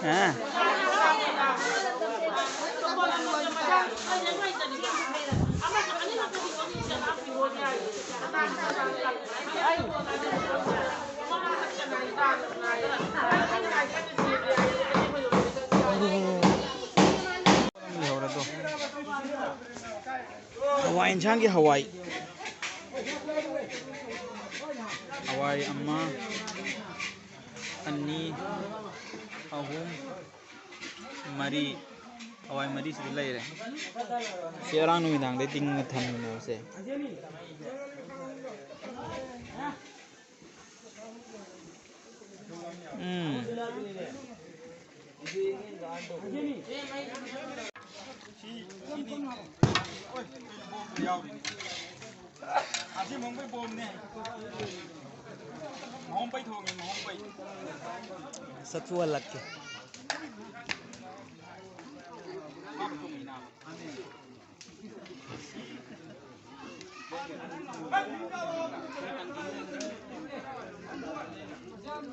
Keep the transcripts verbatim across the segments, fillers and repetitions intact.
ꯍꯥ? ꯍꯋꯥꯏ ꯏꯟꯁꯥꯡꯒꯤ ꯍꯋꯥꯏ꯫ ꯍꯋꯥꯏ ꯑꯃ, ꯑꯅꯤ, ꯑꯍꯨꯝ, ꯃꯔꯤ꯫ ꯍꯋꯥꯏ ꯃꯔꯤꯁꯤꯗꯤ ꯂꯩꯔꯦ꯫ ꯁꯤ ꯉꯔꯥꯡ ꯅꯨꯃꯤꯗꯥꯡꯗꯩ ꯇꯤꯡꯉ ꯊꯝꯃꯤꯅꯦꯕꯁꯦ꯫ ꯎꯝ꯫ ꯁꯤ, ꯁꯤꯅꯤ꯫ ꯑꯣꯏ, ꯕꯣꯝꯕꯨ ꯌꯥꯎꯔꯤꯅꯤ꯫ ꯑꯁꯤ ꯃꯣꯍꯣꯡꯕꯩ ꯕꯣꯝꯅꯦ꯫ ꯃꯣꯍꯣꯡꯕꯩ ꯊꯣꯡꯉꯦ, ꯃꯣꯍꯣꯡꯕꯩ꯫ ꯆꯠꯊꯣꯛꯍꯜꯂꯛꯀꯦ꯫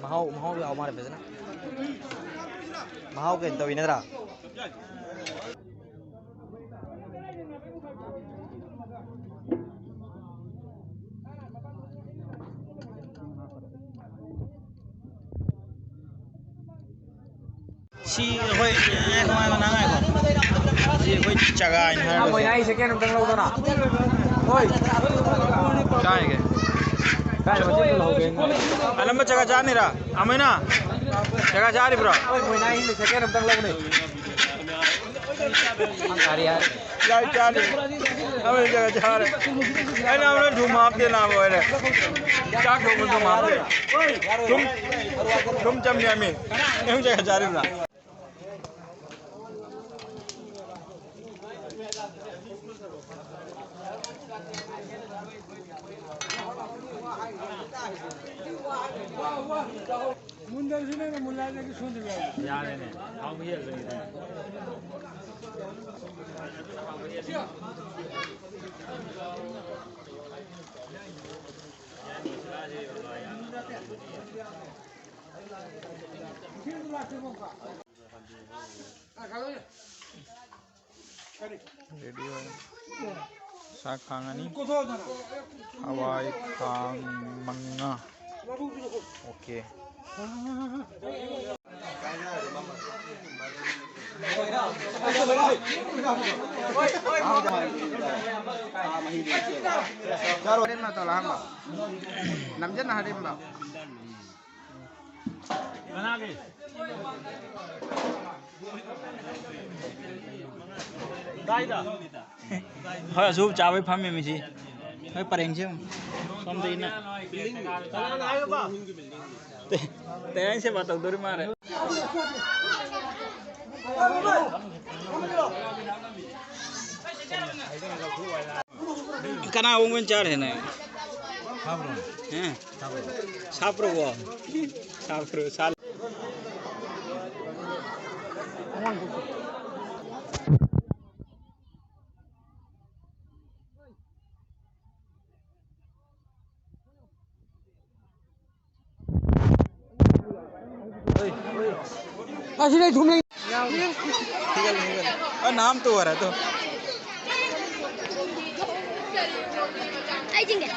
ꯃꯍꯥꯎ, ꯃꯍꯥꯎ ꯌꯥꯎ ꯃꯥꯜꯂꯦ ꯐꯖꯅ꯫ ꯃꯍꯥꯎ ꯀꯩꯅꯣ ꯇꯧꯋꯤ ꯅꯠꯇ꯭ꯔꯥ? ꯁꯤ ꯑꯩꯈꯣꯏ, ꯉꯥꯏꯈꯣ, ꯉꯥꯏꯈꯣ, ꯅꯪ ꯉꯥꯏꯈꯣ꯫ ꯁꯤ ꯑꯩꯈꯣꯏ ꯆꯒꯥꯏꯅ ꯍꯥꯏꯔꯒ꯫ ꯑꯃꯣꯏ, ꯅꯪ ꯁꯦꯀꯦꯟ ꯑꯝꯇꯪ ꯂꯧꯗꯅ꯫ ꯍꯣꯏ꯫ ꯀꯥꯏꯒꯦ? ꯀꯥꯏ ꯃꯆꯦꯠꯇ ꯂꯧꯒꯦ? ꯑꯅꯝꯕ ꯆꯒꯥ ꯆꯥꯅꯤꯔꯥ? ꯑꯃꯣꯏꯅ? ꯆꯒꯥ ꯆꯥꯔꯤꯕ꯭ꯔꯣ? ꯍꯣꯏ, ꯃꯣꯏ ꯅꯥꯏ ꯁꯦꯀꯦꯟ ꯑꯝꯇꯪ ꯂꯧꯅꯦ꯫ ꯌꯥꯔꯦ, ꯌꯥꯔꯦ꯫ ꯌꯥꯏ, ꯆꯥꯔꯦ꯫ ꯑꯃꯅ ꯆꯥꯔꯦ꯫ ꯑꯩꯅ ꯑꯃꯅ ꯊꯨꯝ ꯍꯥꯞꯇꯦ, ꯅꯥꯕ ꯑꯣꯏꯔꯦ꯫ ꯆꯥꯛ ꯊꯣꯡꯕ ꯊꯨꯝ ꯍꯥꯞꯇꯦ꯫ ꯊꯨꯝ, ꯊꯨꯝ ꯆꯝ ꯌꯥꯝꯃꯤ꯫ ꯅꯪ ꯆꯥꯛ ꯆꯥꯔꯤꯕ꯭ꯔꯥ? ꯃꯨꯟꯗꯔꯁꯨ ꯅꯪꯅ ꯃꯨꯜꯂꯛꯑꯗꯤ ꯁꯣꯟꯗꯕ ꯌꯥꯏ꯫ ꯌꯥꯔꯦꯅꯦ꯫ ꯍꯥꯎꯕ ꯍꯦꯜꯂꯦ꯫ ꯔꯦꯗꯤꯑꯣ꯫ ꯆꯥꯛ ꯈꯥꯡ ꯑꯅꯤ꯫ ꯍꯋꯥꯏ ꯈꯥꯡ ꯃꯉꯥ꯫ ꯑꯣꯀꯦ꯫ ꯆꯥꯔꯣ, ꯍꯣꯔꯦꯟ ꯃꯇꯧ ꯂꯥꯛꯑꯝꯕ꯫ ꯅꯝꯖꯟꯅ ꯍꯥꯏꯔꯤꯝꯕ꯫ ꯀꯅꯥꯒꯤ? ꯀꯥꯏꯗ? ꯍꯣꯏ, ꯑꯁꯨꯞ ꯆꯥꯕꯩ ꯐꯝꯃꯤ ꯃꯤꯁꯤ꯫ ꯍꯣꯏ, ꯄꯔꯦꯡꯁꯦ ꯌꯦꯡꯉꯨ꯫ ꯁꯣꯝꯗ ꯏꯟꯅ꯫ ꯀꯅꯥꯅ ꯍꯥꯏꯕ? ꯇꯦ-, ꯇꯦꯔꯥꯏ ꯁꯦꯕꯥ ꯇꯧꯗꯣꯔꯤ ꯃꯥꯜꯂꯦ꯫ ꯀꯅꯥ ꯑꯣꯡꯕ ꯆꯥꯔꯦ ꯅꯪ? ꯍꯦ? ꯁꯥꯞꯄ꯭ꯔꯣꯕꯣ? ꯁꯥꯞꯄ꯭ꯔꯣ? ꯁꯥ- ꯑꯁꯤꯗꯩ ꯊꯨꯝ ꯂꯩ꯫ ꯑ, ꯅꯥꯝ ꯇꯣ ꯍꯔ ꯇꯣ꯫ ꯑꯩ ꯆꯤꯡꯒꯦ꯫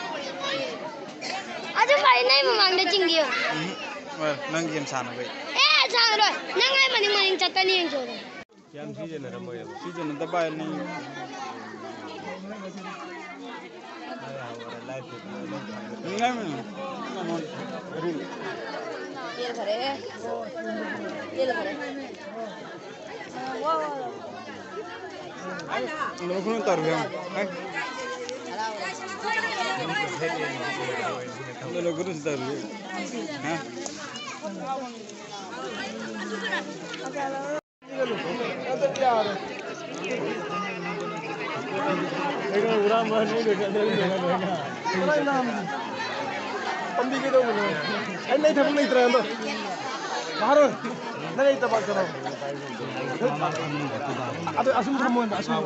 ꯑꯗꯨ ꯐꯔꯦ, ꯅꯪ ꯃꯃꯥꯡꯗ ꯆꯤꯡꯒꯦ꯫ ꯎꯝ, ꯍꯣꯏ, ꯅꯪ ꯒꯦꯝ ꯁꯥꯟꯅꯕꯩ꯫ ꯑꯦ, ꯁꯥꯟꯅꯔꯣꯏ꯫ ꯅꯪ ꯑꯩ ꯃꯅꯤꯡ ꯃꯅꯤꯡ ꯆꯠꯀꯅꯤ ꯌꯦꯡ ꯆꯣꯡꯉꯣ꯫ ꯌꯥꯝ ꯁꯤꯖꯤꯟꯅꯔꯝꯃꯣꯏꯕ꯫ ꯁꯤꯖꯤꯟꯅꯗꯕ ꯍꯥꯏꯅꯤ꯫ ꯌꯦꯟ ꯐꯔꯦ꯫ ꯌꯦꯟ ꯐꯔꯦ꯫ ꯂꯣꯏ ꯈꯨꯅꯨ ꯇꯧꯔꯨ ꯌꯥꯝ꯫ ꯂꯣꯏ ꯈꯨꯅꯨ ꯇꯧꯔꯨ꯫ ꯍꯥ? ꯄꯥꯝꯕꯤ ꯀꯩꯗꯧꯕꯅꯣ? ꯑꯩ ꯅꯪ ꯊꯕꯛ ꯂꯩꯇ꯭ꯔꯦ ꯑꯗꯣ꯫ ꯃꯍꯥꯔꯣꯏ, ꯅꯪ ꯑꯩ ꯊꯕꯛ ꯀꯩꯅꯣ? ꯑꯗꯣ ꯑꯁꯨꯝ ꯊꯝꯃꯣ, ꯑꯁꯨꯝ꯫